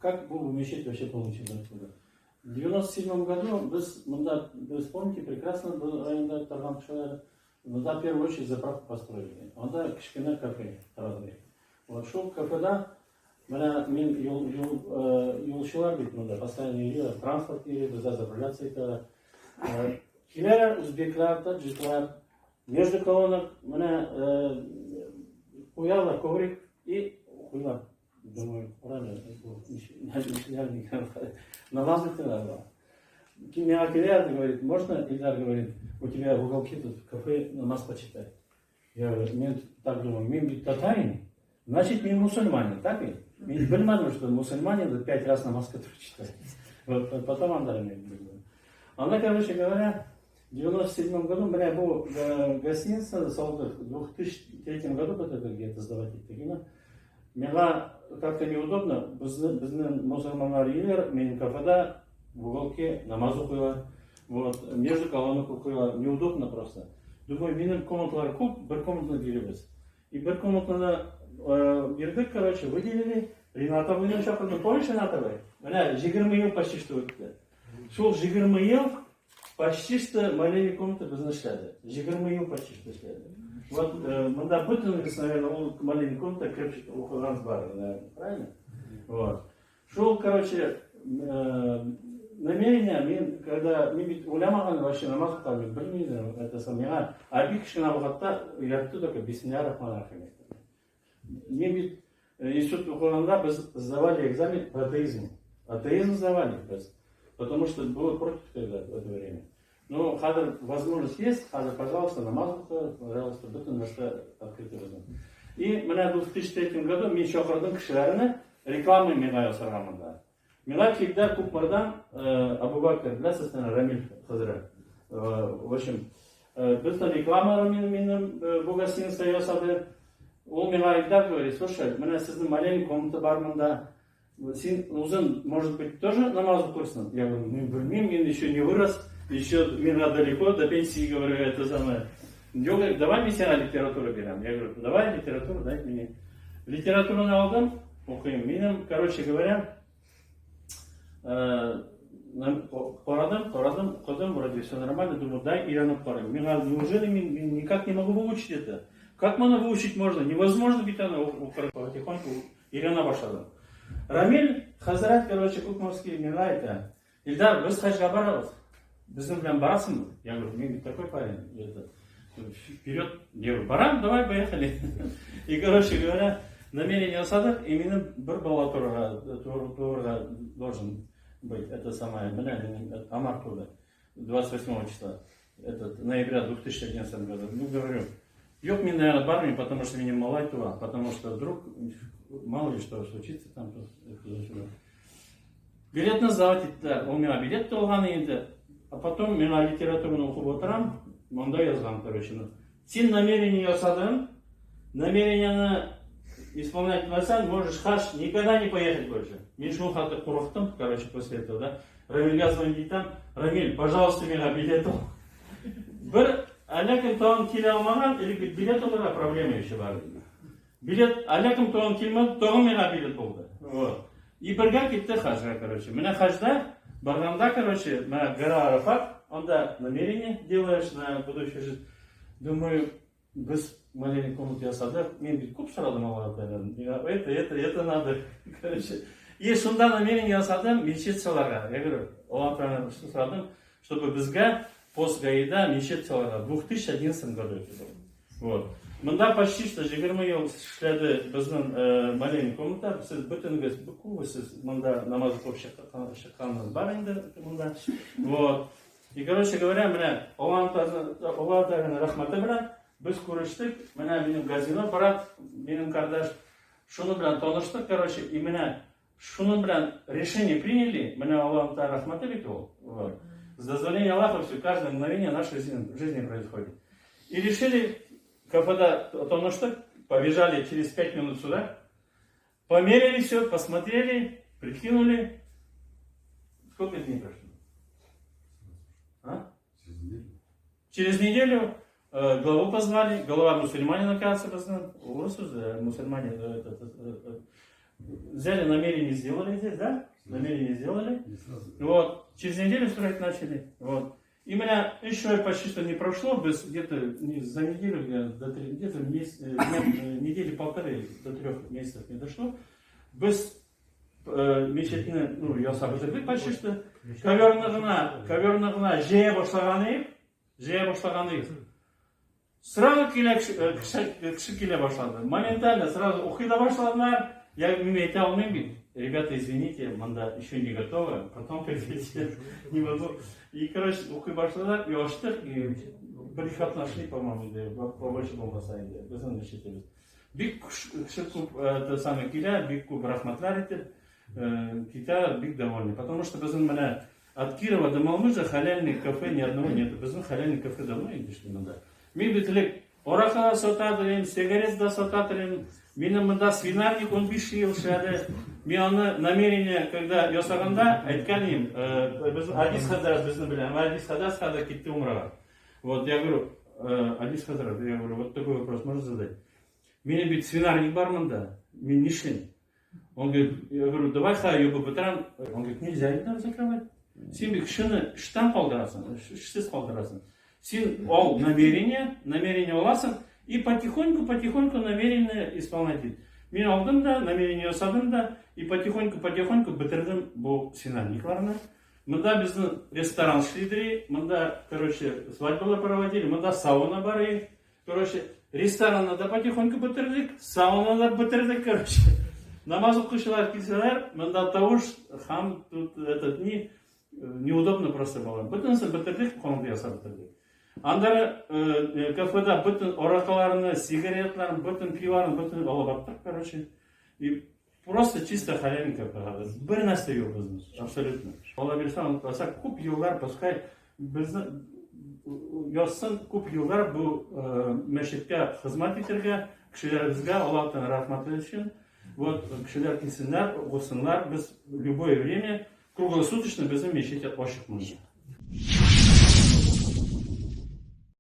Как бу мечеть вообще получили откуда? В 97 году без монда, без, помните, прекрасно бу районда торган кешеләр, монда в первую очередь заправку построили. Анда кечкенә кафе торады. Вот шул кафеда менә мин юл, юл, юлчылар бит монда постоянно йөриләр, транспорт йөри, бездә заправляться итәләр. Киләләр үзбекләр, таджиклар, между колонок менә куялар коврик и куялар. Думаю, правильно, намаз итәләр бар. Миңа килә, говорит, можно, Ильдар говорит, у тебя в уголке тут в кафе намаз почитать. Я говорю, мин так думаю, мин бит татарин, значит, мин мусульманин, так ведь? Мин белмәдем, что мусульманин пять раз намаз который читает. Вот, потом анда мин. Она, короче говоря, в 97 году, менә бу гостиница салдык, в 2003 году вот это где-то сдавать иттек. Миңа как-то неудобно, безнең мусульманнар йөриләр, минем кафеда в уголке намаз укыйлар, вот, между колонок укыйлар, неудобно просто. Думаю, минем комнаталар күп, бер комнатаны бирәбез. И бер комнатаны бирдек, короче, выделили. Ринат абыйны чакырдым. Помнишь, Ринат абый? Менә 20 ел почти что үтте. Шул 20 ел почти что молельный комната безне эшләде. 20 ел почти что эшләде. Вот монда бөтенегез, наверное, ул молельный комната кереп укыган бар, наверное, правильно? Вот. Шул, короче, намерение, мин, когда, мин бит уйламаган вообще намаз укырга, мин белмим, это сам, миңа әби кечкенә вакытта өйрәтте только бисмилла рахман рахим. Мин бит институт укыганда без сдавали экзамен по атеизму. Атеизм сдавали без, потому что было против тогда в это время. Но хәзер возможность есть, хәзер, пожалуйста, намаз укы, пожалуйста, бөтен нәрсә открытый безнең. И менә в 2003 году мин чакырдым кешеләрне реклама миңа ясарга монда. Миңа килделәр Кукмардан Абубакр, беләсез, Рамиль хәзрәт. В общем, бөтен реклама минем бу гостиница ясады. Ул миңа Илдар говорит, слушай, менә сезнең молельный комната бар монда. Син үзең, может быть, тоже намаз укырсың? Я говорю, ну, белмим, мин еще не вырос, еще миңа далеко до пенсии, говорю, это самое. Юк, говорит, давай мин сиңа литература бирәм. Я говорю, давай литературу дай мне. Литератураны алдым, укыйм. Минем, короче говоря, карадым, карадым, укыдым, вроде все нормально, думаю, дай өйрәнеп карыйм. Миңа, неужели мин никак не могу выучить это? Как моны выучить можно? Невозможно бит аны укырга. Потихоньку өйрәнә башладым. Рамиль хәзрәт, короче, Кукмарский миңа әйтә, Илдар, без хаҗга барабыз. Безнең белән барасыңмы? Я говорю, мин такой парень, это, вперед. Я говорю, барам, давай, поехали. И, короче говоря, намерение ясадык, и минем бер бала туырга должен быть. Это самое, менә минем Амар туды. 28 числа, этот, ноября 2011 году. Ну, говорю, юк, мин, наверное, бармыйм, потому что минем малай туа, потому что вдруг, мало ли что случится там, туда-сюда. Билетны сдавать иттеләр. Ул миңа билет алган инде. А потом миңа литератураны укып утырам, монда язган, короче. Син намерение ясадың, намерениены исполнять итмәсәң, можешь хаж никогда не поехать больше. Мин шул хәтле курыктым, короче, после этого, да. Рамильгә звонить итәм, Рамиль, пожалуйста, миңа билет ал. Бер әллә кем тагын килә алмаган, или билет алырга проблема еще бар. Билет, әллә кем тагын килмәде, тагын миңа билет булды. Вот. И бергә китте хаҗга, короче. Менә хаҗда барганда, короче, менә гора Арафат, анда намерение делаешь на будущую жизнь. Думаю, без молельный комнату ясадык. Мин бит күп сорадым Аллаһ Тәгаләдән. Миңа это, это, это надо. Короче, и шунда намерение ясадым мечеть салырга. Я говорю, Аллаһ Тәгаләдән сорадым, чтобы безгә пост ГАИда мечеть салырга. В 2011 году это было. Вот. Монда почти что 20 ел эшләде безнең молельный комната. Сез бөтенегез, күбесез монда намаз укып чыкканнар бар инде монда. Вот. И, короче говоря, менә Аллаһ Тәгаләнең рәхмәте белән без күрештек. Менә минем Газинур брат, минем кардаш, шуның белән таныштык, короче, и менә шуның белән решение приняли. Менә Аллаһ Тәгалә рәхмәте бит ул. Вот. С дозволения Аллаха все, каждое мгновение нашей жизни происходит. И решили, кафеда таныштык, побежали через 5 минут сюда, померили все, посмотрели, прикинули. Сколько дней прошло? А? Через неделю. Через неделю главу позвали, голова мусульманина, оказывается, урыс, мусульманин, этот, Взяли намерение, сделали здесь, да? Намерение сделали. Вот. Через неделю строить начали. Вот. И меня еще почти что не прошло, без где-то не за неделю, до три, где-то месяц, недели полторы до 3 месяцев не дошло. Без мәчетне, ну, ясап бетердек почти что. Коверны гына җәя башлаган идек, җәя башлаган идек. Сразу килә кеше килә башлады. Моментально сразу укый да башладылар. Я мин әйтә алмыйм бит. Ребята, извините, монда еще не готово, потом придите. Не могу. И, короче, укый башладылар, и ачтык, и бер-ике атна эшли, по-моему, инде, побольше булмаса инде, безнең мәчетебез. Бик кеше күп это самое килә, бик күп рәхмәтләр әйтеп, китә, бик довольны. Потому что безнең менә от Кирова до Малмыжа халяльный кафе ни одного нету. Безнең халяльный кафе давно инде эшли монда. Мин бит элек аракы да сата идем, сигарет да сата идем. Минем монда свинарник 15 ел эшләде. Мин аны намерение, когда ясаганда, әйткән идем, без Адис хәзрәт безне белә, Адис хәзрәт хәзер китте умрага. Вот я говорю, Адис хәзрәт, я говорю, вот такой вопрос можно задать? Минем бит свинарник бар монда, мин нишлим? Он говорит, я говорю, давай хай ябып бетерәм. Он говорит, нельзя это закрывать. Син бит кешене эштән калдырасың, эшсез калдырасың. Син ал намерение, намерение аласың и потихоньку, потихоньку намерение исполнять ит. Мин алдым да, намерение ясадым да, и потихоньку, потихоньку бетердем бу свинарникларны. Монда безнең ресторан эшли, монда, короче, свадьбалар проводили, монда сауна бар иде. Короче, ресторанны да потихоньку бетердек, саунаны да бетердек, короче. Намаз укучылар килсәләр, монда тавыш, һәм тут этот не неудобно просто было. Бөтенесен бетердек, комната ясап бетердек. Аннары кафеда бөтен аракыларны, сигаретларын, бөтен пиваларын бөтен алып аттык, короче. И просто чисто халяльный кафе хәзер. Бер нәрсә юк безнең, абсолютно. Алла бирсә, онытмаса, күп еллар, пускай безне язсын, күп еллар бу мәчеткә хезмәт итәргә, кешеләребезгә Аллаһтан рәхмәте өчен. Вот кешеләр килсеннәр, укысыннар, без любое время круглосуточно безнең мәчет ачык монда.